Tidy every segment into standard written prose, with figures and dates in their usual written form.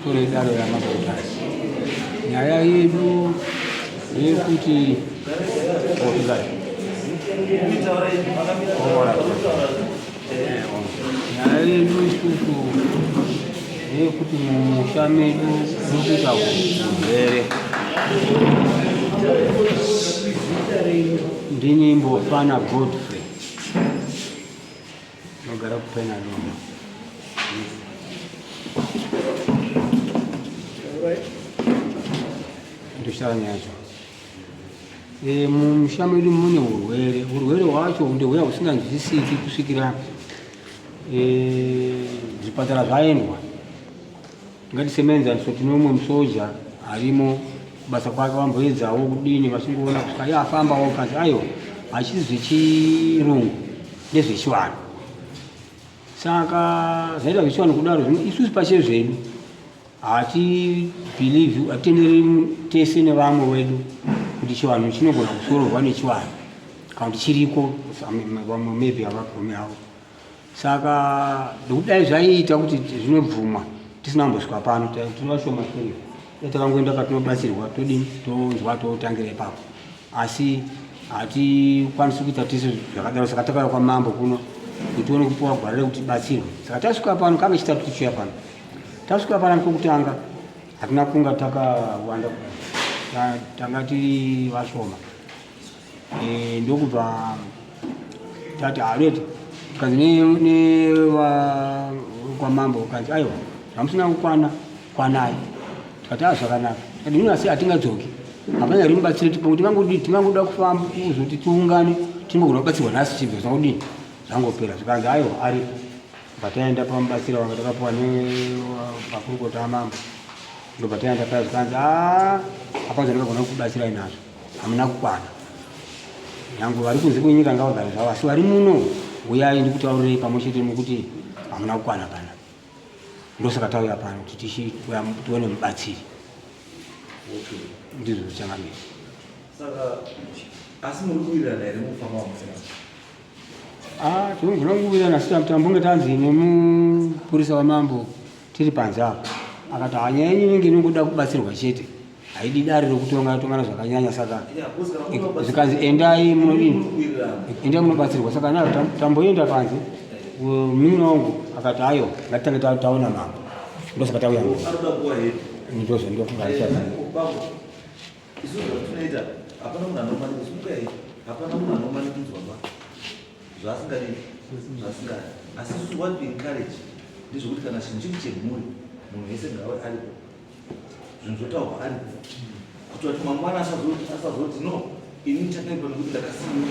Pamusoro idaro yamabhotasi. Nyaya yedu ndeyekuti nyaya yedu isusu ndeyekuti mumusha medu muri kuita urwere. Ndini Mbofana Godfrey. Nogara kuPenalonga. Ndoshaya nyaya yacho. E, mumusha medu mune urwere. Urwere hwacho ndehwuya husinganzwisisiki kusvikira e, zvipatara zvaendwa. Ngati semuenzaniso tine umwe musoja arimo kubasa kwake vamboedzawo kudini vachingoona kusvika iye afambawo kanzi aiwa hachisi zvechirungu ndezvechivanhu saka zvaita zvechivanhu kudaro zvino isusu pachezvedu hatibhilivhi hatitenderi tese nevamwe wedu kuti chivanhu chinogona kusororwa nechivanhu kana kuti chiriko vamwe maybe havabvumi havo Saka nekuti dai zvaiita kuti zvinobvumwa tisina kumbosvika pano tiri vashoma tiri dai takangoenda patinobatsirwa todini tonzwa totangira ipapo asi hatikwanisi kuita tese zvakadaro saka takauya kwamambo kuno kuti tione kupiwa gwara rekuti tibatsirwe saka tasvika pano kange chitatu tichiuya pano tasvika pano kwekutanga hatina kunga takawanda tanga tiri vashoma Eh, ndokubva tati hareti kanzi nevakwamambo kanzi aiwa zvamusina kukwana kwanai tikati a zvakanaka tikati ino asi hatingadzoki hapana rimubatsire kuti tingangoda kufamba kuzoti tiungane tingogona kubatsirwa nhasi chibva zvakudini zvangopera zvikanzi aiwa aripo bva taenda pamubatsira wanga takapiwa nevakurukota amambo ndobva taenda paya zvikanzi a hapana zvandingagona kukubatsirai nazvo hamuna kukwana nyange vari kunze kwenyika ngavagare zvavo asi vari muno uyai ndikutaurirei pamwe chete nekuti hamuna kukwana pana ndosaka tauya pano kuti tione mubatsiri ndizvo zvichangamira saka asi muri kuwirirana here mufamba wamusina ah, tinogona kuwirirana asi tambonge tanzi nemupurisa wamambo tiri panze apa akati hanyaya yenyu inenge inongoda kubatsirwa chete haidi dare rokutonga tongana zvakanyanya saka zvikanzi endai munodini endai munobatsirwa saka na tamboenda panze munin'ina wangu akati ayo ngatitange taona mambo ndosaka tauya ndozvo ndofunga zvaasingadi zvaasingadi asi isusu what we encourage ndezvekuti kana chinhu chiri chemhuri munhu wese ngave aripo zvinhu zvotaurwa aripo kuti vati mangwana asazoti no ini ndichakaipa nekuti ndakasiiwa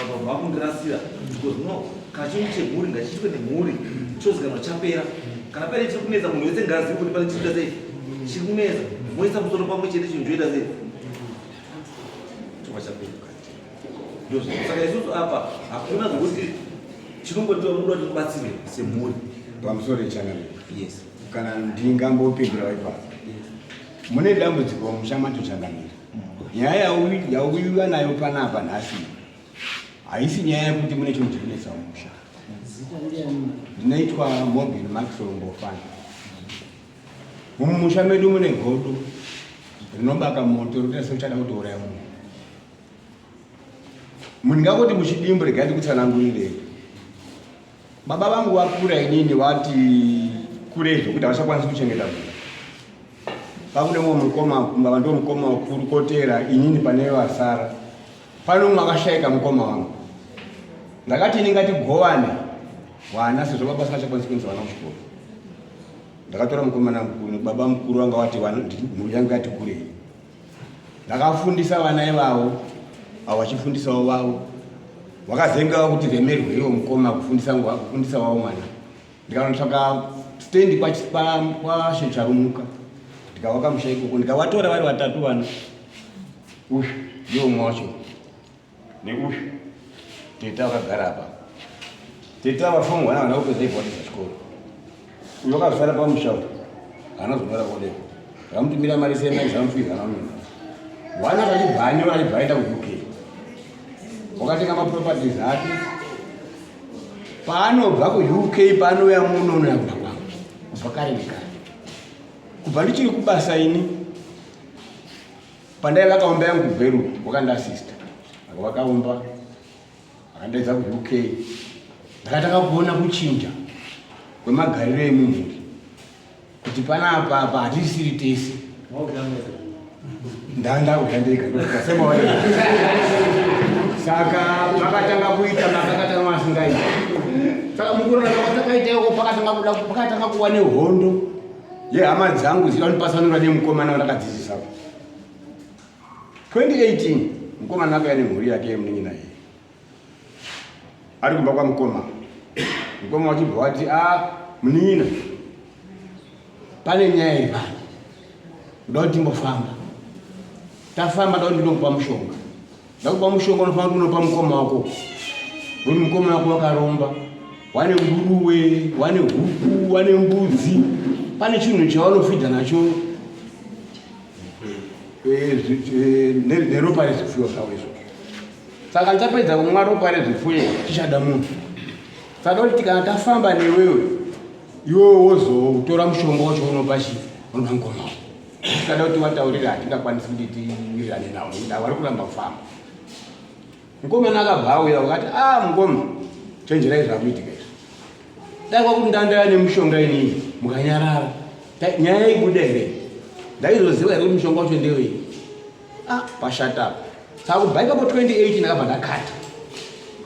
vanhu vakundirasira because no kana chinhu chemhuri ngachiitwe nemhuri chozikanwa chapera kana pane chiri kunetsa munhu wese ngaazive kuti pane chiri sei chiri kunetsa moisa musoro pamwe chete chinhu choita sei chobva chapera ndozvo saka isusu apa hakuna zvekuti chinongodiwa muda kuti mubatsirwe semhuri pamusoro yechangamire yes kana ndingambopindura ipapo mune dambudziko mumusha matochangamira nyaya yauyiwa nayo panapa nhasi haisi nyaya yekuti mune chinhu chikunetsa mumusha ndinoitwa Morgan Maxwell Mbofana mumusha medu mune godo rinobaka moto rinoita seuchada kutouraya munhu Ndingangoti muchidimbu regai ndikutsanangurirei. Baba vangu vakura inini vati kurei zvekuti havachakwanisi kuchengeta mhuri. Pakune mumwe mukoma baba ndiwo mukoma wakuru kotera inini pane vasara. Pane umwe akashaika mukoma wangu. Ndakati ini ngatigovane vana sezvo baba vasingachakwanisi kuendesa vana kuchikoro. Ndakatora mukomana mukuru baba mukuru vanga vati mhuri yangu yati kurei. Ndakafundisa vana ivavo avo vachifundisawo vavo vakazengawo kuti remerwe iwo mukoma kufundisa kufundisa wavo mwana ndikanotsvaka stendi kwashe Charumuka ndikavaka musha ikoko ndikavatora vari vatatu vana uyu ndiwo umwe wacho neuyu tete vakagara apa tete ava fomu vana vana kupedza ibhodisa chikoro uyu wakazosara pamusha uyu haana zonyora kodeko ndakamutumira mari semaexam fees ana unyora wana vachibva anyora achibva aenda kuUK wakatenga maproperties ake paanobva kuUK paanouya muno unoya kumba kwangu kubva kare nekare. Kubva ndichiri kubasa ini pandaiva kaumba yangu kugweru wakandiasista vakaumba akandaidza kuUK ndakatanga kuona kuchinja kwemagariro emumhuri kuti panapa apa hatisiri tese ndanda kudya ndega semaona saka vakatanga kuita makakatanga asingaiti saka mukurona kwatakaita iko pakatanga kuda pakatanga kuva nehondo yehama dzangu dzida kundipasanura nemukomana wandakadzidzisa 2018 mukomana akauya nemhuri yake yemunin'ina iye ari kumba kwamukoma mukoma wachibva wati a ah, munin'ina pane nyaya iri pano ndoda kuti timbofamba tafamba ndoda kuti ndinokupa mushonga ndakupa mushonga unofanira kuti unopa mukoma wako uri mukoma wako wakaromba wane nguruwe wane huku wane mbudzi pane chinhu chavanofidha nacho eh, eh, neropa rezvipfuyo zvavo izvo saka ndichapedza kumwa ropa rezvipfuyo tichada munhu saka kuti kana tafamba newewe iwewe wozotora mushonga wacho unopa chii unopa mukoma wako tikada kuti vataurira hatingakwanisi kuti tiwirirane navo nekuti vari kuramba kufamba mukomana akabva auya vakati a ah, mukoma chenjerai zvakuitika izvi dai kwakuti ndandaya nemushonga inini mukanyarara nyaya ibuda here ndaizoziva here kuti mushonga wacho ndewei ah pashata apa saka kubva ipapo 2018 ndakabva ndakata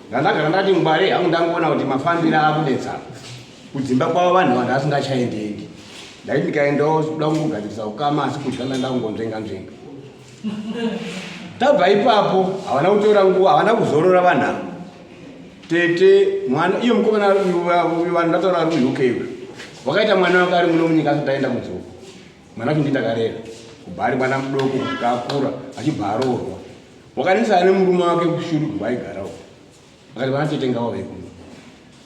ndandagara ndati ngware hangu ndangoona kuti mafambiro akunetsa kudzimba kwavo vanhu vanhu asingachaendiendi ndaiti ndikaendawo kuda kungogadzirisa ukama asi kudya ndanda kungonzvenga nzvenga tabva ipapo havana kutora nguva havana kuzorora vanhu ava tete mwana iye mukomana vanhu ndataura ari kuuk uyu wakaita mwana wake ari muno munyika asati aenda kudzoka mwana wacho ndindakarera kubva ari mwana mudoko kusvika akura achibva aroorwa wakanisana nemurume wake kushuru kwaigara uko akati vana tete ngavauye kuno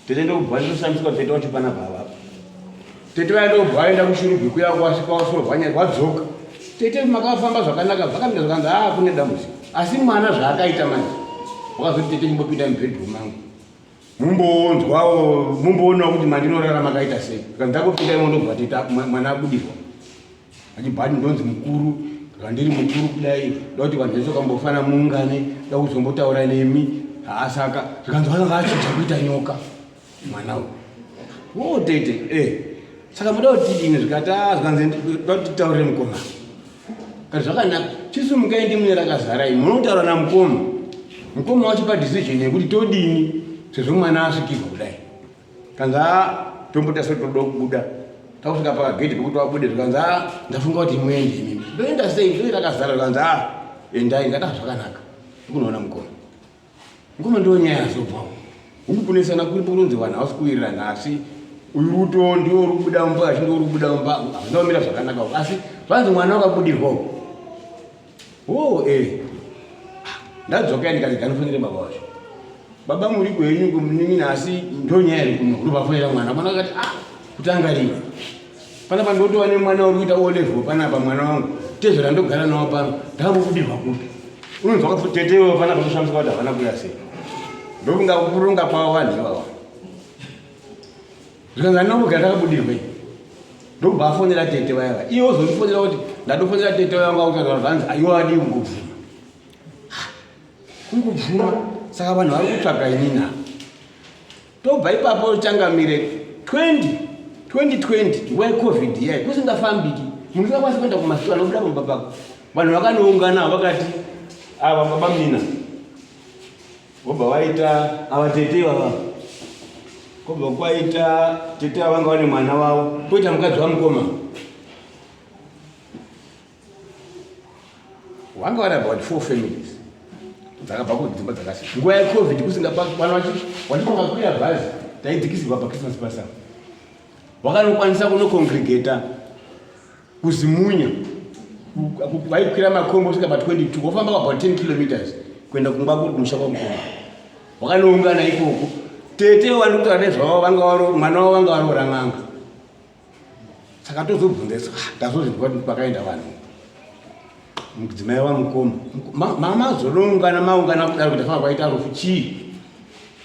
tete ndokubva ndinoshamiswa tete wacho panapa avapo tete vaya ndokubva vaenda kushurugwi kuya kwasvika wasorwa nyaya wadzoka tete makafamba zvakanaka zvakamira zvakanzi aa kune dambudziko asi mwana zvaakaita manje wakazoti tete chimbopinda mubedroom mangu mumbonzwawo mumboonawo kuti mandinorara makaita sei kana ndakupinda imo ndobva tete mwana abudirwa achibva ati ndonzi mukuru kana ndiri mukuru kudai da kuti vanhu vese vakambofana muungane da kuzombotaura nemi haa saka zvikanzi vananga achinja kuita nyoka mwana uyu wo tete e saka muda kuti tidini zvikati a zvikanzi da kuti titaurire mukoma kati zvakanaka chisumukai ndimune rakazara imi munotaura namukoma mukoma wachipa decision yekuti todini sezvo mwana asvikirwa kudai kanzi a tombota so toda kubuda takusvika pagedhi pekuti wabude zvikanzi a ndafunga kuti muende imimi ndoenda sei ndoi rakazara zvikanzi a endai ndati zvakanaka ndikunoona mukoma mukoma ndiwo nyaya yazobvawo hukukunesana kuri pokunonzi vanhu havasi kuwirirana asi uyu ruto ndiwo uri kubuda mumba achi ndiwo uri kubuda mumba hazvina kumira zvakanaka asi zvanzi mwana wakabudirwawo o e ndadzoka ndikati ganofonere baba wacho baba muri kwenyu kumunin'ina asi ndonyaya iri kuno kunovafonera mwana mwana akati ah kutanga rini panapa ndotova nemwana uri kuita o level panapa mwana wangu tezvera ndogara nawo pano ndakambobudirwa kupi unonzwa kuti tete ivo panapa toshamiswa kuti havana kuya sei ndokunga kuronga kwavo vanhu ivava zvikanzi handina kumbogara ndakabudirwei ndokubva afonera tete vaya vaya iye ozondifonera kuti ndatofonera tete vaya vanga kutaura zvanzi aiwa adii kungobvuma kungobvuma saka vanhu vari kutsvaga inini apa tobva ipapo changamire 20 2020 nguva yecovid iyayi kusingafambiki munhu usingakwanisi kuenda kumasuo anobuda pamba pako vanhu vakanoungana vakati ava baba mina vobva vaita ava tete ivava kobva kwaita tete ava vanga vane mwana wavo koita mukadzi wamukoma vanga vari about four families dzakabva kudzimba dzakasiyana nguva yecovid kusingapano vachikakwira bhazi taidzikisirwa pachristmas pasa vakanokwanisa kunocongregata kuzimunya vaikwira makombo kusvika pa22 vofamba about 10 kilometers kuenda kumba kuri kumusha kwamukoma vakanoungana ikoko tete vari kutaura nezvavo vanga mwana wavo vanga varoora n'anga saka tozobvunza isu ah, tazozvinzwa kuti kwakaenda vanhu mudzimai wamukoma mamazonoungana maungana kudaro kuti afana kwaita rufu chii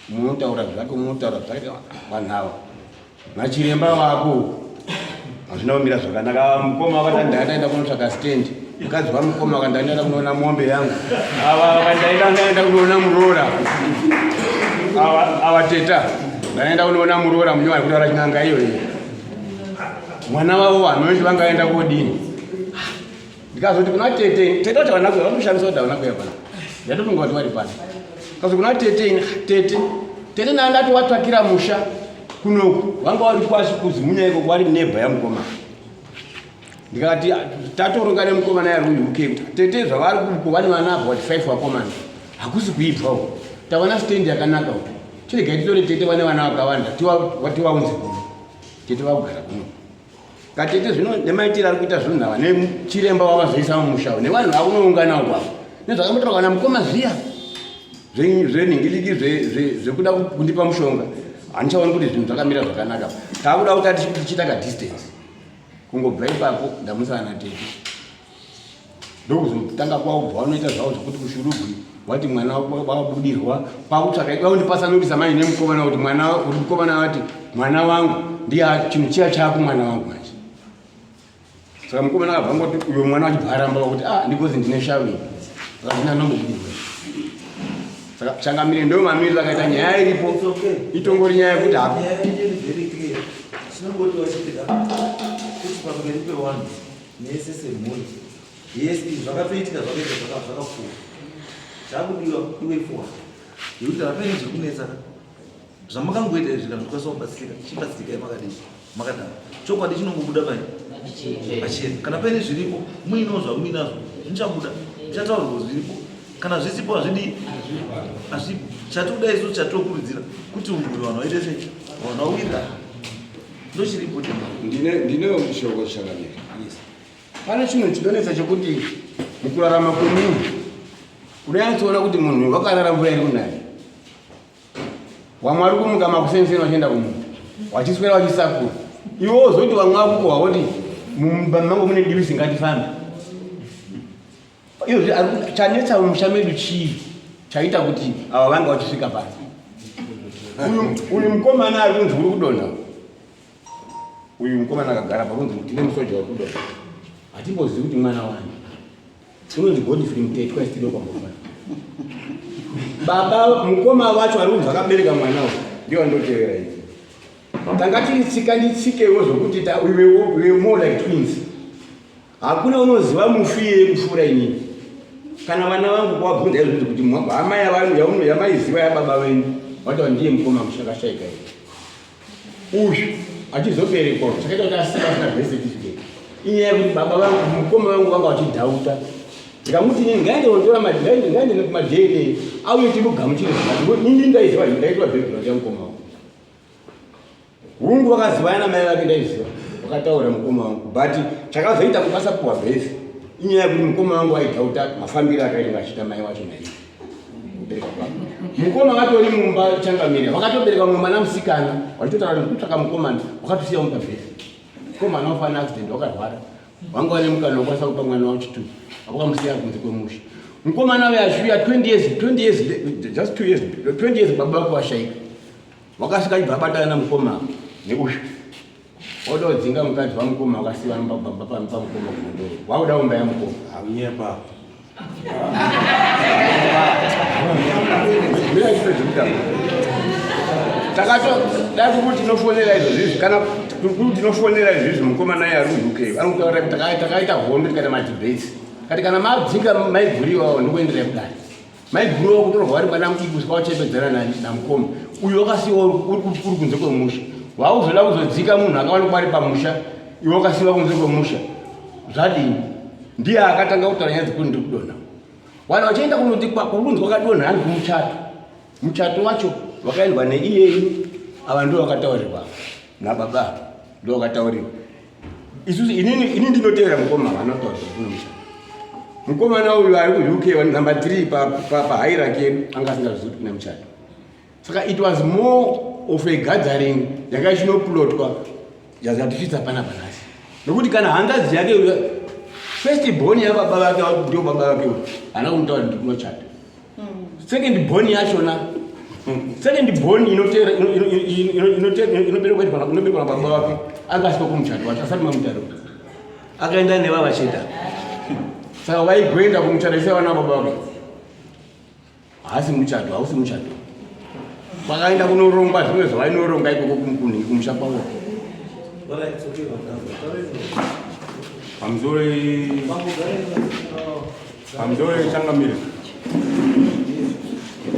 munotaura zvake munotaura zvake vanhu ava nachiremba wako Hazvina kumira zvakanaka. Mukoma vakati ndaenda kunotsvaka stand. Mukadzi wamukoma vakati ndaenda kunoona mombe yangu. Ava vakati ndaenda kunoona muroora. Ava ava teta ndaenda kunoona muroora munyowani kutaura chin'anga iyoyi. Mwana wavo vanoti vangaenda kodini? Ndikazoti kuna tete, tete vacho havana kuuya, vanoshamisa kuti havana kuuya pano. Ndatofunga kuti vari pano. Ndikazoti kuna tete, tete, tete naye ndati watsvakira musha kunoku, vanga vari kwasi kuzimunya ikoko vari neighbor yamukoma. Ndikati tatoronga nemukoma naye ari kuUK kuti tete zvavari kuko vane vana about 5 vakomana. Hakusi kuibva uko. Tawana stand yakanaka uko. Chiregai titore tete vane vana vakawanda tiwaunze kuno. Tete vakugara kuno. Katete zvino nemaitiro ari kuita zvinhu ava nechiremba wavazoisa mumusha uyu nevanhu vakunoungana uko ava nezvakambotaurwa namukoma zviya zvenhingiriki zvekuda kundipa mushonga handichaoni kuti zvinhu zvakamira zvakanaka takuda kuti atichiita kadistance kungobva ipapo ndamusana natete ndokuzotanga kwakubva vanoita zvavo zvekuti kushurugwi wati mwana wabudirwa kwakutsvaka kwakundipasanurisa manje nemukomana kuti mwana kuti mukomana wati mwana wangu ndiye chinhu chiya chako mwana wangu manje saka mukomana akabva ngoti uyo mwana wachibva aramba kuti ah ndikozi ndine shavi saka ndina nombobudirwa saka changamire ndo mamiriro akaita nyaya iripo itongori nyaya yekuti hapo chinongotiwa chete kuti pamberi pewanhu mese semhuri yes izvi zvakatoitika zvakaita zvakapfuura chakudiwa iwe forward yekuti kana paine zviri kunetsa ka zvamakangoita izvi kana zvikwanisa kubatsirika chibatsirikai makadii makadaro chokwadi chinongobuda pai pachena kana paine zviripo muinewo zvamuinazvo zvichabuda zvichataurwa zviripo kana zvisipo hazvidii hazvipo chatikuda isu chatinokurudzira kuti umhuri vanhu vaite sei vanhu vawirirana ndochiripo ndine ndinewo shoko chakanaka yes pane chinhu chinonetsa chekuti mukurarama kwemunhu unonyatsoona kuti munhu wakarara mvura iri kunaya wamwe ari kumuka makuseni vachienda kumunda wachiswera wachisakura iwe wozoti vamwe vakukohwa woti mumba mangu mune divisi ngatifambe Izvozvi chanetsa mumusha medu chii chaita kuti ava vanga vachisvika pano? Uyu mukomana ari kunzi uri kudonha. Uyu mukomana akagara pa kunzi tine musoja uri kudonha. Hatimbozivi kuti mwana wani. Unonzi Godfrey Mutetwa isitido kwambofana. Baba mukoma wacho ari kunzi akabereka mwana uyu ndiyo andotevera iyi. Tanga tiri tsika nditsikewo zvokuti we were more like twins. Hakuna unoziva mufi iyeye kupfuura inini. Kana vana vangu kuwabvunza izvozvo kuti hama yavanhu yamaiziva yababa venyu vataura ndiye mukoma mushakashaika iyi. Uyu achizoberekwa chakaita kuti asiba asina birth certificate. Inyaya yekuti baba vangu mukoma vangu vanga vachidhauta. Ndikamuti inini ngaende kundotora ngaende kumaDNA auye timugamuchire zvakanaka. Ini ndaiziva ndaitwa background yamukoma wangu. Hungu vakazivana namai vake ndaiziva vakataura mukoma wangu but chakazoita kuti vasapuwa birth inyaya yekuti mukoma wangu aidhauta mafambiro akaita vachiita mai wacho naiye kubereka kwavo mukoma vatori mumba changamire vakatobereka mumwe mwana musikana vachitotaura kuti kutsvaka mukomana wakatosiya mupa birth mukomana wafana accident wakarwara vanga vane mukana wekwanisa kupa mwana wavo chitupa vakamusiya kunze kwemusha mukomana uyo achiuya 20 years 20 years just 2 years 20 years baba vako vashaika Wakasvika achibva abatana namukoma neuyu. Wauda kudzinga mukadzi wamukoma wakasiva pamukoma kumondoro. Wauda umba yamukoma. Haunyepa. Mira chipedze kutaura. Takato dai kukuti tinofonera izvozvizvi kana kukuti tinofonera izvizvi mukoma naye ari kuUK anokutaura kuti takaita hondo tikaita madebates. Kati kana madzinga maiguriwawo ndikuenderai kudai. Maiguru wakutorwa vari mwana mudiki kusvika wachembedzana namukoma uyu wakasiiwa uri kunze kwemusha wauzoda kuzodzika munhu akawanikwa ari pamusha iwe wakasiiwa kunze kwemusha zvadini ndiye akatanga kutaura nyaya dzekuti ndiri kudonha vanhu vachienda kunoti kwakunzi kwakadonha hanzi kumuchato muchato wacho wakaendwa neiyeyi ava ndo vakataurirwa nababa ndo vakataurirwa isusu inini ini ndinotevera mukoma vanotaura kuno musha mukomana uyu ari kuuk number 3 pahierarchy yedu anga asingazvizivi kuti kune muchato saka it was more of a gathering yanga ichinoplotwa yazatisvitsa panapa nhasi nokuti kana hanzvadzi yake first born yababa vake ndio baba vake uyu haana kumutaura kuti kunochata second born yachona Second born inoteera inoberekwa inoberekwa nababa vake anga asipo kumuchato wacho asati mamutaro. Akaenda neva vachenda. Saka vaigoenda kumuchato ise vana baba vake. Haasi muchato, hausi muchato. Vakaenda kunorongwa zvimwe zvavainoronga ikoko kumusha kwavo. Pamusoro pamusoro changamire.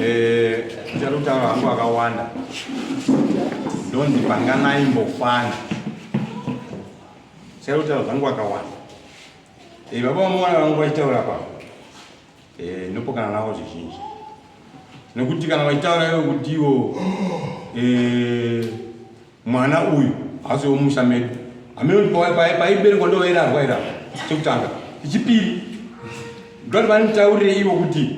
Eh, ndichada kutaura hangu akawanda. Ndonzi panganai mbofana. Ndichada kutaura zvangu akawanda. Eh, baba vamuwana vangu vachitaura pa. Eh, ndinopokana navo zvizhinji nekuti kana vachitaura ivo kuti ivo eh, mwana uyu haasi wemumusha medu hameno kuti paiberekwa ndo vairarwa irarwa chekutanga chechipiri ndoti vanitaurire ivo kuti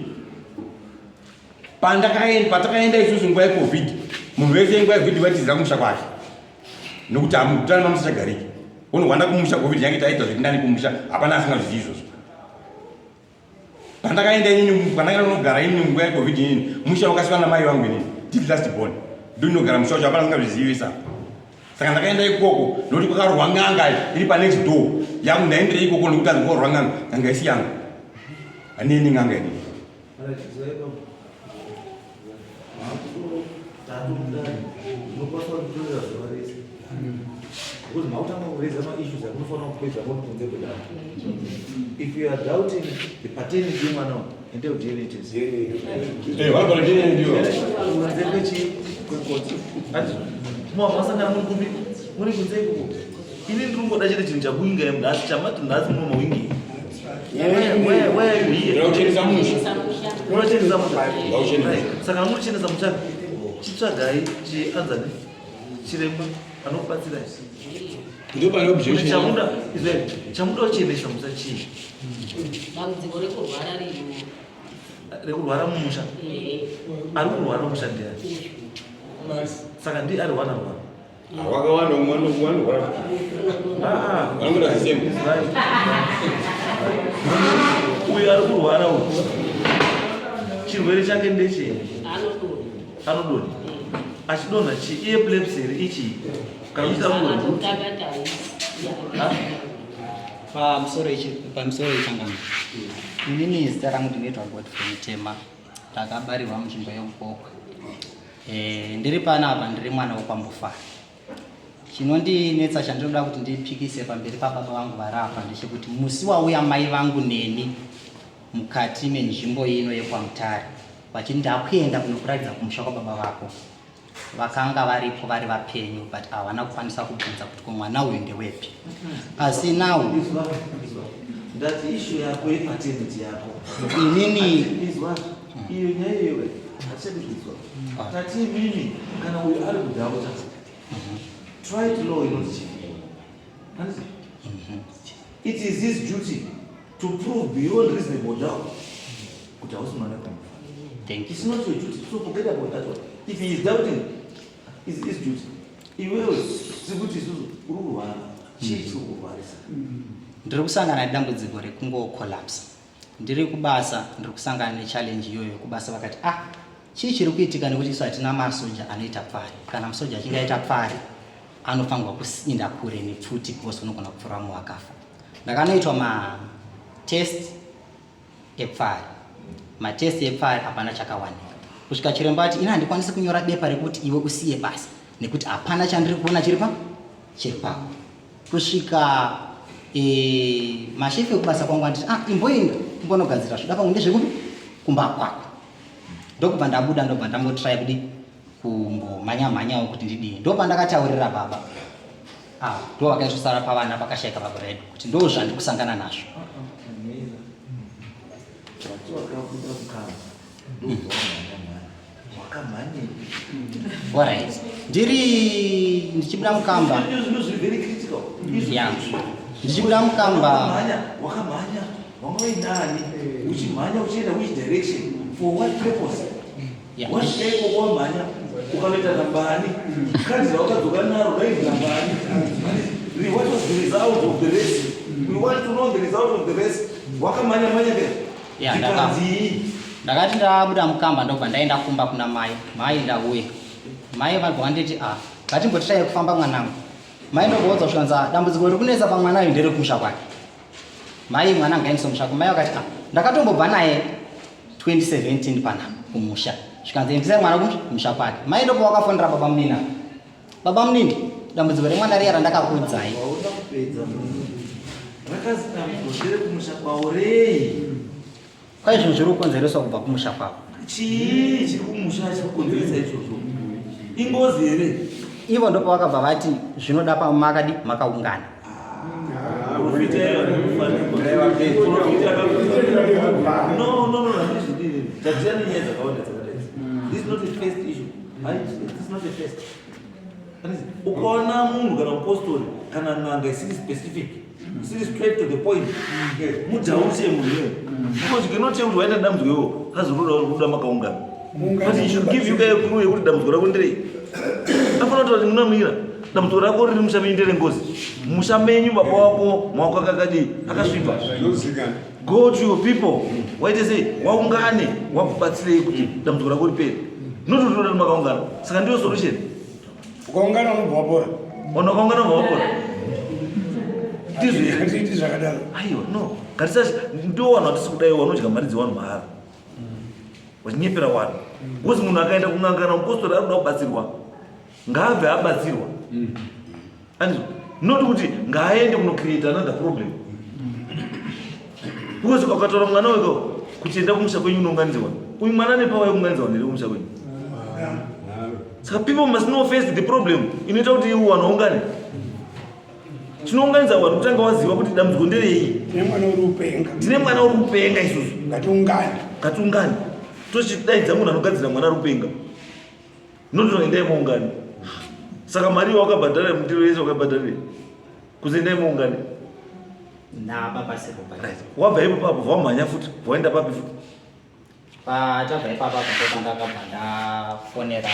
patakaenda isusu nguva yecovid munhu wese nguva yecovid vaitizira kumusha kwake nokuti hamutani mamusichagariki unohwanda kumusha covid yange taita zviri nani kumusha hapana asingazvizivi izvozvo pandakaenda inini pandakaenda kunogara inini nguva yecovid inini musha wakasiwa namai vangu inini tiri last born ndinogara musha wacho hapana asingazvizivisa saka ndakaenda ikoko nokuti kwakarohwa n'anga iri panext door yangu ndaendera ikoko nokuti anzi kwarohwa n'anga n'anga isi yangu handieni n'anga inini Because mautanga kureza maissues amunofanira kupedza muri kunze kwedare. If you are doubting the paternity yemwana uyu, ende kuDNA test. Eh, vanogona DNA ndiyo. Kunze kwechi kwekoti. Ati mwa masangana muri kupi? Muri kunze ikoko. Ini ndiri kungoda chete chinhu chakuinga nhasi chamati nhasi muno mawingi. Ndauchenesa musha. Unochenesa musha. Saka muchenesa musha chitsvagai chianzani chiremba anokubatsirai. Ndipo pane objection. Chamuda izwe chamuda uchenesa musha chii? Dambudziko rekurwara ririwo. Rekurwara mumusha. Ari kurwara mumusha ndiani? Saka ndiye ari rwara rwara. Wakawanda umwe anorwara. Vanoda the same. Uyu ari kurwara uyu. Chirwere chake ndechei? Anodonha. Achidonha chii? Iepilepsy here ichii? Kana uchita kurwara. Pamusoro ichi pamusoro ichangano. Inini zita rangu ndinoitwa Godfrey Mutema. Ndakabarirwa munzvimbo yeUgokwe. E, ndiri panapa ndiri mwana wekwaMbofana. Chinondinetsa chandinoda kuti ndipikise pamberi pababa vangu vari apa ndechekuti musi wauya mai vangu neni mukati menzvimbo ino yekwaMutare vachiti ndakuenda kunokuratidza kumusha kwababa vako vakanga varipo vari vapenyu but havana kukwanisa kubvunza kuti ko mwana uyu ndewepi asi now ndati ishu yako yepaternity yako inini izwa iyo nyaya iyoyo hatichadi kuizwa ah. tati imimi kana uyu ari kudhauta try to law inoti chii mhm. it is his duty to prove beyond reasonable doubt kuti hausi mwana kumufa Thank It's not your duty. So forget about that one. If he is doubting, it's his duty. Iwewe sikuti isusu uri kurwara. Chii chiri kurwarisa? Ndiri kusangana nedambudziko rekungocollapse. Ndiri kubasa, ndiri kusangana nechallenge iyoyo kubasa vakati ah chii chiri kuitika nekuti isu hatina masoja anoita pfari. Kana musoja achinge aita pfari anofanirwa kuinda kure nepfuti because unogona kupfura mumwe akafa. Ndakanoitwa matest epfari matest epfari hapana chakawanika kusvika chiremba ati ini handikwanisi kunyora bepa rekuti iwe usiye basa nekuti hapana chandiri kuona chiri pa chiri pako kusvika e, mashefu ekubasa kwangu anditi ah imboenda umbonogadzira zvoda pangu ndezvekupi kumba kwako ndokubva ndabuda ndobva ndambotry kudi kumbomhanya mhanyawo kuti ndidii ndopandakataurira baba Ah, ndo vakaisosara pavana pakashaika baba vedu kuti ndo zvandiri kusangana nazvo. Alright. Ndiri ndichibuda mukamba. Yeah. Ndichibuda mukamba. Wakamhanya. Wanga uinani? Uchimhanya uchienda which direction? For what purpose? Wasvika ikoko wamhanya ukanoita nambani kadhi rawakadzoka naro rainzi nambani. What was the result of the race? We want to know the result of the race. Wakamhanya mhanya ke. Yeah, Zvikanzii? Ndakati ndabuda mukamba ndobva ndaenda kumba kuna mai. Mai ndauya. Mai vabva vanditi ah, ngatimbotirai kufamba mwanangu. Mai ndobva zvikanzi dambudziko riri kunetsa pamwana uyu nderekumusha kwake. Mai mwana ngaendeswe kumusha kwake. Mai vakati ah, ndakatombobva naye 2017 panapa kumusha. Zvikanzi endesai mwana kumusha kwake. Mai ndobva vakafonera baba munini. Baba munini, dambudziko remwana riya randakakuudzai. Waona kupedza munhu. Rakazi dambudziko nderekumusha kwawo rei? Kwai zvinhu zviri kukonzereswa kubva kumusha kwavo. Chii chiri kumusha chiri kukonzeresa izvozvo? Ingozi here? Ivo ndopavakabva vati zvinoda pamakadi makaungana. No, no, no, handizvidini. Tadzira nenyaya dzakawanda dzakadai. This is not the first issue. This is not the first. Ukaona munhu kana mupostori kana n'anga isiri specific isiri straight to the point mudhause munhu iyoyo because you cannot say kuti waita dambudziko iwo kazoroda kuda makaungana but he should give you a clue yekuti dambudziko rako nderei afanira kutaura kuti munamira dambudziko rako riri musha menyu nderengozi musha menyu baba wako maoko akakadii akasviba go to your people waite sei waungane wakubatsirei kuti dambudziko rako ripere not kuti toda makaungana saka ndiyo solution ukaungana unobva wapora ona ukaungana unobva wapora ndizvo zvakadaro aiwa no ngatisa ndo vanhu vatisi kudai vanodya mari dzevanhu mahara vachinyepera vanhu because munhu akaenda kun'anga kana mupostori ari kuda kubatsirwa ngaabve abatsirwa and not kuti ngaaende kunocreate another problem because ukataura mwana weko kuti enda kumusha kwenyu unounganidzwa uyu mwana ane power yekuunganidzwa here kumusha kwenyu saka people must know first the problem inoita kuti iwo vanhu vaungane tinounganidza vanhu kutanga waziva kuti dambudziko nderei tine mwana uri kupenga tine mwana uri kupenga isusu ngatiungane ngatiungane tochidaidza munhu anogadzira mwana ari kupenga notono endai muungane saka mari iyo wakabhadhara mutiro yese wakabhadharire kuzi endai muungane wabva ipo papo vamhanya futi vaenda papi futi Patabva ipapa apo ndopandakabva ndafonera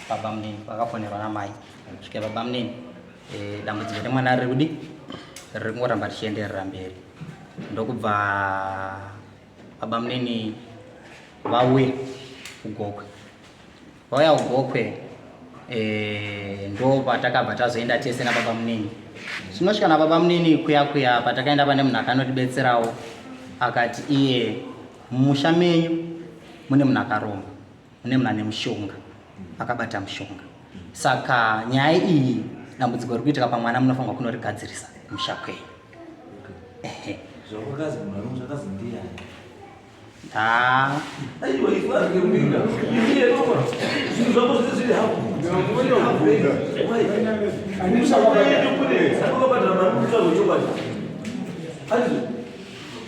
baba munini, vakafonerwa namai svike baba munini e, dambudziko remwana riri kudi riri kungoramba richienderera mberi ndokubva baba munini vauya kugokwe Vauya kuGokwe eh, ndo patakabva tazoenda tese nababa munini. Tinosvika nababa munini kuya kuya patakaenda pane munhu akanotibetserawo akati iye mumusha menyu mune munhu akaromba, mune munhu ane mushonga, akabata mushonga. Saka nyaya iyi dambudziko riri kuitika pamwana munofanirwa kunorigadzirisa kumusha kwenyu. Ehe. Zvawakazi munhu ari zvakazi ndiyani? Ah. Aiwa isu azvikumbira. Iye noma. Zvinhu zvako zvese zviri hapo.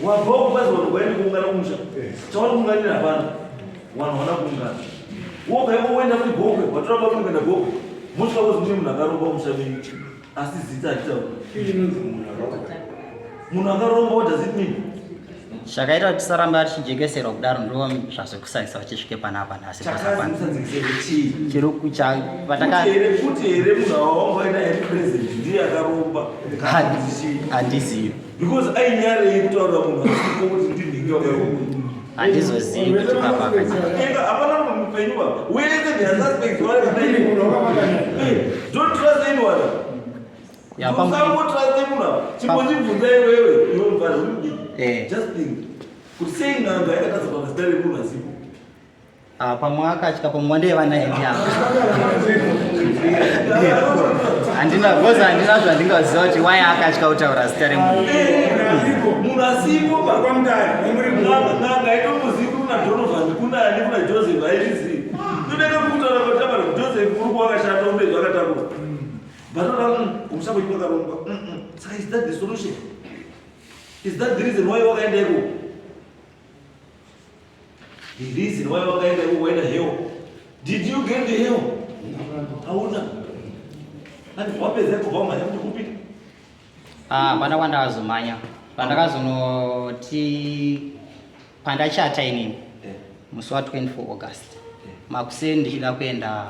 Wabva kubazi vanhu vaende kuungana kumusha. Chavari kuunganira hapana. Vanhu havana kuungana. Wobva ivo woenda kuti gokwe, watora baba kuenda gokwe. Mosvika kozi mune munhu akaromba kumusha menyu. Asi zita haritauri. Munhu akaromba what does it mean? Zvakaita kuti tisaramba tichijekeserwa kudaro ndo zvazokusaisa vachisvike panapa nhasi chiri kucha pataka kuti here munhu awangaita here present ndiye akaromba handizivi because ainyarei kutaura munhu asiko kuti ndinhingi wakaromba handizozivi kuti papa akanyara hapana munhu mupenyu baba wese the suspects vari don't trust anyone usangotrust munhu apa chimbondibvunza iwewe iwe mufana uri mudiki eh. just think kuti sei n'anga yakatadza kuwana zita remunhu asipo Ah, pamwe akatya pamwe ndeye vana endi apa handina because handina zvandingaziva kuti why akatya kutaura zita remunhu munhu asipo n'anga itomuzivi kuna donovan kuna ani kuna joseph aizvizivi ndodeka kutaura kuti abara joseph uri kuwakashata une zvakatakura but oda kumusha kwenyu kwakarongwa saka is that the solution is that the reason why wakaenda ikoko The reason why wakaenda ikoko waenda hell. Did you get the hell? Hauna. Ani wapedza kubva wamhanya kuti kupi? Ah, hapana kwandakazomhanya. Pandakazonoti pandachata inini eh. musi wa 24 August. Eh. Makuseni ndichida kuenda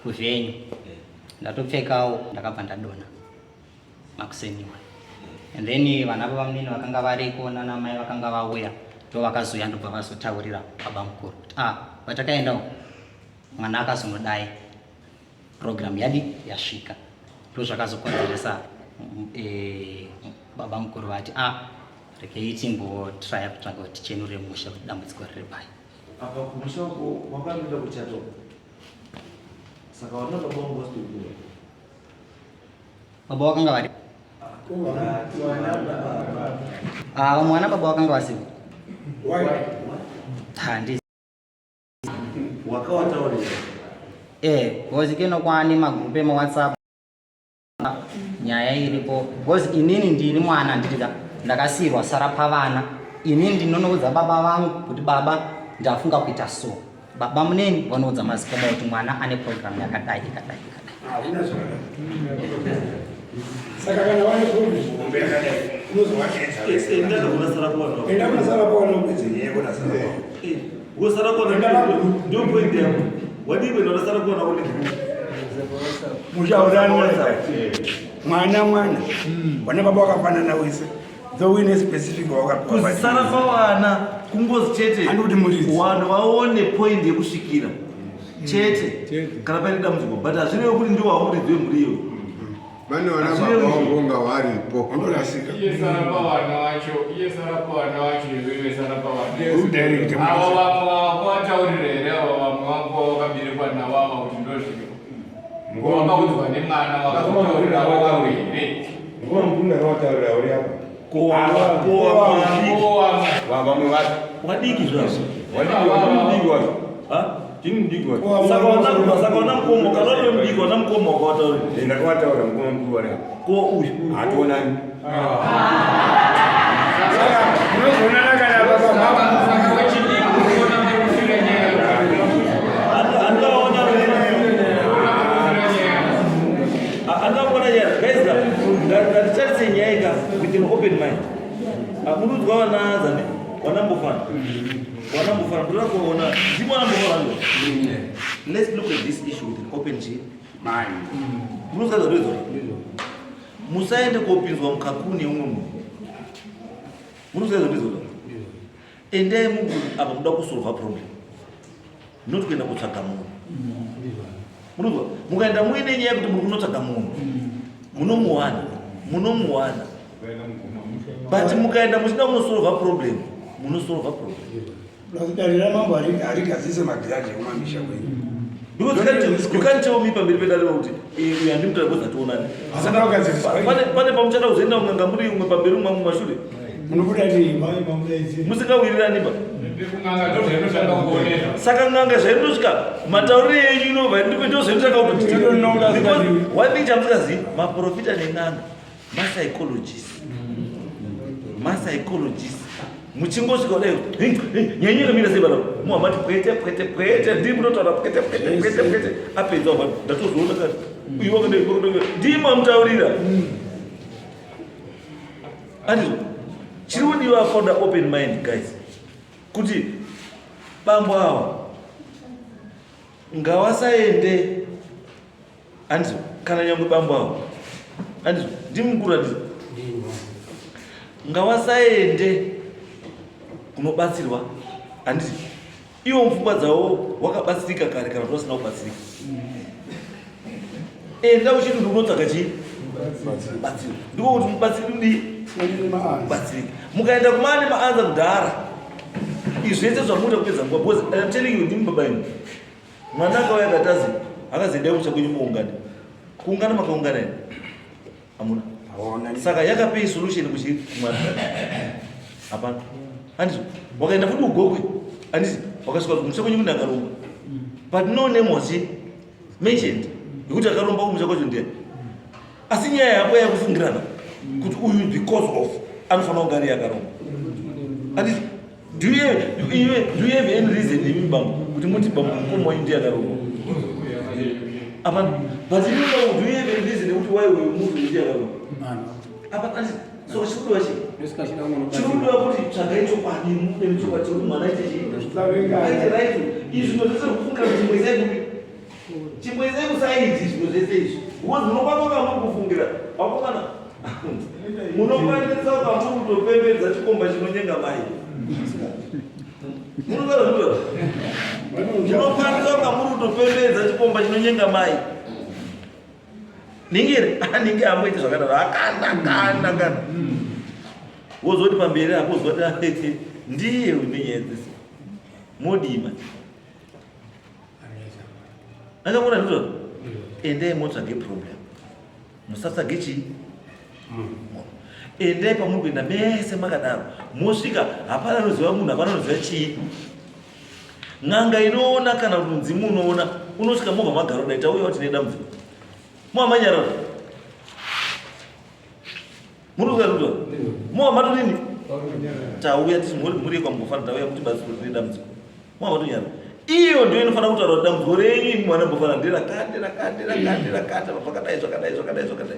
kuvenue. Eh. Ndatopfekawo ndakabva ndadona. Makuseni iwayo. And then vana babamunini vakanga variko nana mai vakanga vauya. Ndo vakazouya ndobva vazotaurira baba mukuru kuti ah, patakaenda uko mwana akazonodai program yadi yasvika. Ndo zvakazokonzeresa baba mukuru vati ah, rekei timbotraya kutsvaga kuti tichenure musha kuti dambudziko riri pai. Apa kumusha uko wakanoenda kuchato, saka vana baba vangu vasitokura. Baba wakanga vari ah, vamwe vana baba wakanga vasipo. Handi Wakawataurira? Eh, because keno kwaane magroup emaWhatsApp, nyaya iripo, because inini ndini mwana ndirika ndakasiyirwa sara pavana. Inini ndinonoudza baba vangu kuti baba, ndafunga kuita so. Baba muneni vanoudza mazikoma kuti mwana ane program yakadai, ikadai, ikadai. Hakuna zvakadai. Saka kana wane problem hombe yakadai, unozovaedza. Enda kuna Sarapawana. Enda kuna Sarapawana, upedze nyaya kuna Sarapawana. Wo Sarapawana ndio point yako. Wadii kuenda kuna Sarapawana une group? Mushaurani mwana mwana vana baba wakafanana wese, though uine specific wakapiwa. Kusarapawana kungozi chete. Handi kuti muridzi. Vanhu vaone point yekusvikira chete kana paine dambudziko, but hazvirevi kuti ndiwo wamuridzi wemhuri iyoyo. Vane vana baba vangu varipo. Wandorasika. Iye Sarapawana wacho, iye Sarapawana wacho, iwewe Sarapawana. Udirect. Ava vamwe vakuvataurira here? Ava vamwe vako wakaberekwa navo ava kuti ndozviko wakaudzwa nemwana, wakakutaurira wakauri here? Nguva mukuru ndakavataurira uri apa. Kowa Kowa. Vamwe vacho. Wadiki zvazvo. Wadiki wacho. Ha? Chini mudiki wacho. Saka wana mukoma, kana uri mudiki, wana mukoma wakavataurira? Ndakavataura, mukoma mukuru vari apa. Ko uyu? Hationani. Saka munozoonana kana baba mama. Saka wechidiki unoona mekufira nyaya. Andikaona. Unoona mekufira nyaya. Andikaona nyaya. Guys, ngatitarise nyaya ika with an open mind. Munodzwa vana zani, vanambofana, vanambofana, ndoda kuona ndimo vanambofana. Let's look at this issue with an open chi Mind. Munozwa zvadoizwa, musaende kopinzwa mukakuni yeumwe munhu. Munozwa zvadoizwa, endai mungu apa muda kusolva problem, not kuenda kutsvaga munhu. Munozwa, mukaenda muine nyaya yekuti muri kunotsvaga munhu, munomuwana, munomuwana, but mukaenda muchida kunosolva problem, munosolva problem. Plus dare ramambo harigadzise magiraji ekumamisha kwenyu. Because you can't tell me pamberi pedare kuti uyu handimutaura because hationani. Asada kugadziriswa. Pane pamuchada kuzoenda kun'anga muri umwe pamberi, umwe mumashure. Munobuda nei? Musingawirirani ba. Kun'anga ndozvainotanga kuonesa. Saka n'anga zvaindosvika matauriro enyu inobva ndozvainotanga kuti Inononga. Because one thing chamusingazivi, maprofita nen'anga mapsychologist, mapsychologist. Muchingosvika kudai, nyenye inomira sei bana, muhamati pwete pwete pwete, ndii munotaura pwete pwete pwete pwete, apedza wabva ndatozoona kati uyu wakadai, wakadai, ndii mamutaurira. Andizvo chiri kudiwa for the open mind, guys, kuti bambo ava ngavasaende. Andizvo, kana nyangwe bambo avo, andizvo, ndimukuru, andizvo, ngavasaende kunobatsirwa. Handiti ivo mupfungwa dzavo wakabatsirika kare, kana kuti vasina kubatsirika? Enda uchiti kuti unotsvaga chii? Batsiro. Ndiko kuti mubatsiri kudii? Mubatsirike. Mukaenda kumane maanza kudhara, izvi zvese zvamuita kupedza nguva, because I'm telling you, ndimi baba imi. Mwana akauya akatazi akazi endai kumusha kwenyu muungane. Kuungana makaungana here? Hamuna. Saka yakapei solution kuchi mwana? Hapana. Handizvo, wakaenda futi ugokwe, handiti wakasvika kumusha kwenyu kune akaromba, but no name was mentioned yekuti akaromba kumusha kwacho ndiani. Asi nyaya yako yakufungirana kuti uyu because of anofanira kunge ari akaromba, handiti? Do you have any reason imi bambo kuti muti bambo mukoma wenyu ndiye akaromba? Hapana. But imi bambo, do you have any reason yekuti why uyu munhu ndiye akaromba? Hapana. So chikudiwa chii? Chikudiwa kuti tsvagai chokwadi, mude chokwadi chekuti mwana aite chii? Aite right. Izvi zvino zvese kufungira kuti chimboisai kupi, chimboisai kuside zvinhu zvese izvi, because munokwanga muri kufungira vakomana. Munokwanisa kwamuri kutopembedza chikomba chinonyenga mai. Munokwanisa kwamuri kutopembedza chikomba chinonyenga mai. Ningiri, aninge amboite zvakadaro akanda kanda kanda. Wozoti pamberi apo wozoti ndiye une nyaya dzese. Modii manje? Akaona ndizvo. Endai motsvage problem. Musatsvage chii? Munhu. Endai pamuri kuenda mese makadaro. Mosvika hapana anoziva munhu, hapana anoziva chii. N'anga inoona kana kuti mudzimu unoona, unosvika mobva magaro dai tauya tine dambudziko. Mwamanyarara. Muri kuziva Mwa matodini? Tauya tisi muri muri kwamugofana tauya kuti batsiro tine dambudziko. Mwa matonyara. Iyo ndiyo inofanira kutaura kuti dambudziko renyu imi mwana mbofana nderakati rakati rakati rakati pakadai zvakadai zvakadai zvakadai.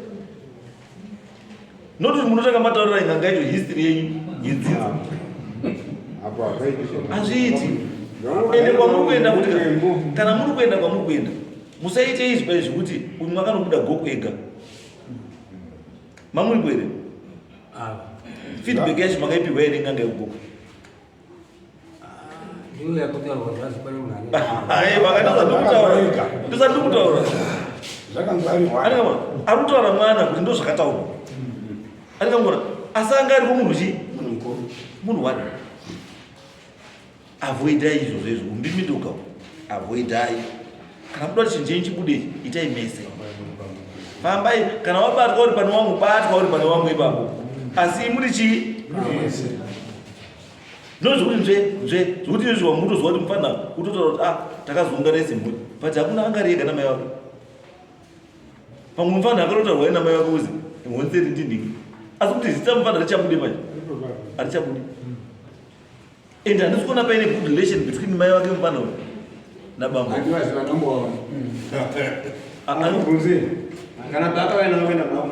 Not kuti munotanga mataurira n'anga yacho history yenyu yedzinza. Apo hapaiti. Hazviiti. Ende kwamuri kuenda kuti kana muri kuenda kwamuri kuenda musaite izvi paizvi kuti uyu mwakanobuda goko ega. Mamuripo here? Feedback yacho makaipihwa here n'anga yekugoko? Ndosati kutaura. Ari kutaura mwana kuti ndo zvakataurwa. Arikangona asi anga ariko munhu chii? Munhu wani. Avoidai izvozvo izvo umbimbiduka avoidai. Kana muda kuti chinhu chenyu chibude itai mese. Fambai kana wabatwa uri pane wamwe batwa uri pane wamwe ipapo. Asi muri chii? No zvekuti nzve nzve zvekuti izvo wamutozwa kuti mufana utotaura kuti ah takazoungana semhuri but hakuna anga ari ega namai vake. Pamwe mufana akatotaurwa namai vake kuzi honzeri ndinhingi. Asi kuti zita mufana richabude manje. Harichabude. And handisi kuona paine good relation between mai vake mufana uyu nabambo. Handivaziva ndombovaona. Anobvunze. Kana baba vaina vakaenda baba.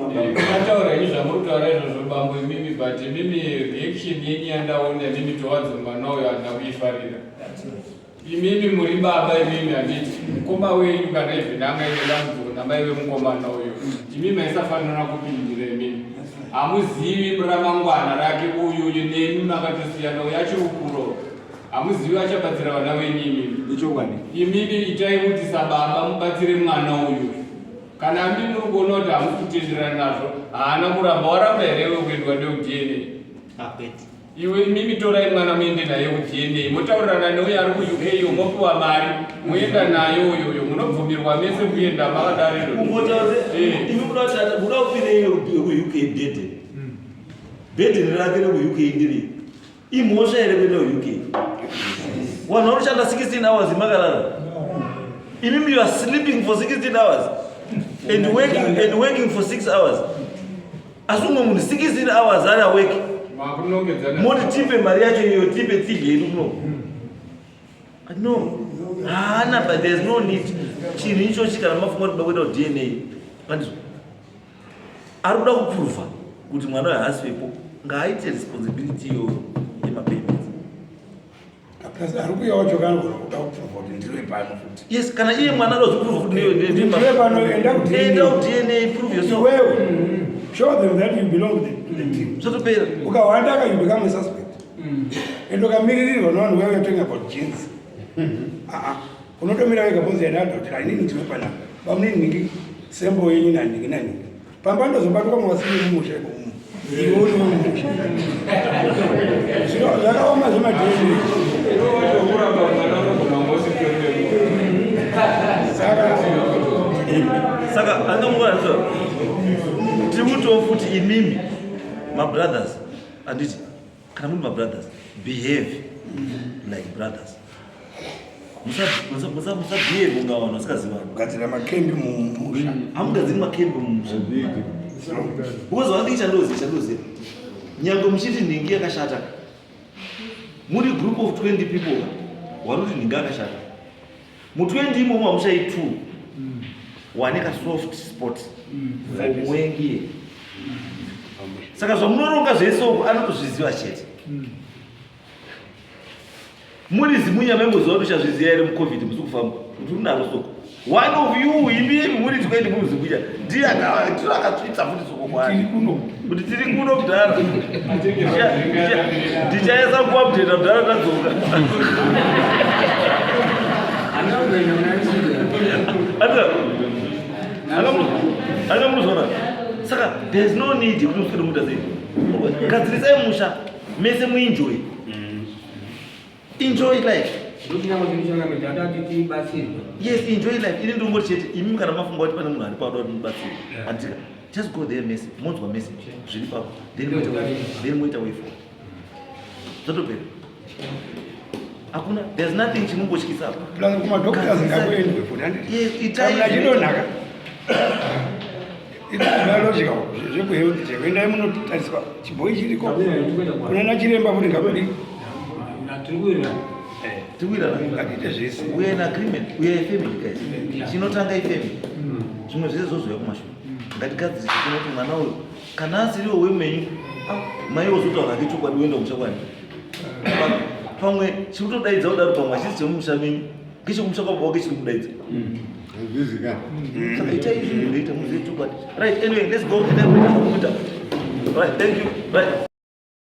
Mataura henyu zvamuri kutaura izvozvo bambo imimi but imimi reaction yenyu yandaona imimi towards mwana uyo handina kuifarira. Imimi muri baba imimi handiti mukoma wenyu kana even anga ine dambudziko namai vemukomana uyo imi maisafanira kupindira imimi hamuzivi ramangwana rake uyu uyu nemi makatosiyana uyu achiri kukura hamuzivi achabatsira vana venyu imimi Ichokwadi. Imimi itai kuti sababa mubatsire mwana uyu kana mi muri kuona kuti hamusi kutenderana nazvo haana kuramba waramba here iwe kuendwa neudna Akwete. Iwe imimi torai mwana muende naye kuDNA motaurirana neuyo ari kuUK iyo mopiwa mari moenda naye uyoyo munobvumirwa mese kuenda makadaro Kungotaura imi muda kuti muda kupinei kuUK bhedhe. Bhedhe rake rekuUK ndiri. Imhosva here kuenda kuUK? Vanhu vanoshanda 16 hours makarara. Imimi you are sleeping for 16 hours and working, and working for 6 hours. Asi umwe munhu 16 hours ari awake. Moti tipe mari yacho iyo tipe tsige yedu kuno. No. Haana but there's no need. Chinhu ichochi kana mafunga kuti kuenda kuDNA. Andizvo. Ari kuda kuprova kuti mwana uyu haasi wepo. Ngaaite responsibility iyoyo yemapayments. Plus ari kuuya wacho kanogona kuda kuprova kuti ndiri pano futi. Yes, kana iye mwana anoda kuprova kuti ndiye ndiye pano enda ku DNA. Enda ku DNA prove yourself. Iwewe show them that you belong to the team. Zvotopera. Ukahwanda ka you become a suspect. And ukamiririrwa nevanhu vaya talking about jeans. Ah ah. Unotomira wega bonzi yana adult inini ndiri panapa. Bamunini ningi sembo yenyu naningi naningi. Pamba ndozobatwa mwasiri mumusha imomo. Iwe uri mumusha. Zvino zvakaoma zvemadheni. Saka saka angamukwanisa tiri kutiwo futi imimi mabrothers handiti kana muri mabrothers behave like brothers musabehave kunga vanhu vasikazivani kugadzira makembi mumusha hamugadziri makembi mumusha because one thing chandoziva chandoziva nyange muchiti nhingi yakashata muri group of 20 people vanoti nhingi akashata mu20 imomo hamushai two wane kasoft spot for muwengi saka zvamunoronga zvese uku anotozviziva chete muri zimunya maimboziva kuti uchazviziva here mucovid musi kufamba kuti unaro soko. One of you imimi muri tikuendi kuzi kuita ndiye akatiro akatsvitsa futi soko kwaari kuti tiri kuno kudhara. Ndichaisa kuupdata kudhara tadzoka. Anga munozona. Saka there is no need yekuti muswere muita sei. Gadzirisai musha mese muenjoy. Enjoy life. Yes, enjoy life. Ini ndongoti chete imi kana mafunga kuti pane munhu ari paoda kuti mubatsire. Andika. Just go there mese, monzwa message zviri papo. Then moita then moita way forward. Zvotopera. Hakuna, there's nothing chinombotyisa apa. Plus kuma doctors ngakuendwe futi handiti? Yes, itai. Kana chidonaka. It's biological zvekuhealth cheko. Endai munotariswa chibhoyi chiriko. Kunana chiremba futi ngakudi. Tikuwirirana. Ngatiite zvese. We are in agreement. We are a family guys. Chinotanga ifamily. Zvimwe zvese zvozouya kumashure. Ngatigadzirise kuno kuti mwana uyu kana asiriwo wemenyu mai wozotaura hake chokwadi woenda kumusha kwani. Pamwe chiri kutodaidza kudaro pamwe hachisi chemumusha menyu. Ngechemumusha kwababa wake chiri kudaidza. Hazvizikani. Saka itai izvi zvinoita muzive chokwadi. Right, anyway, let's go. Endai kuita zvamukuita. Right, thank you. Right.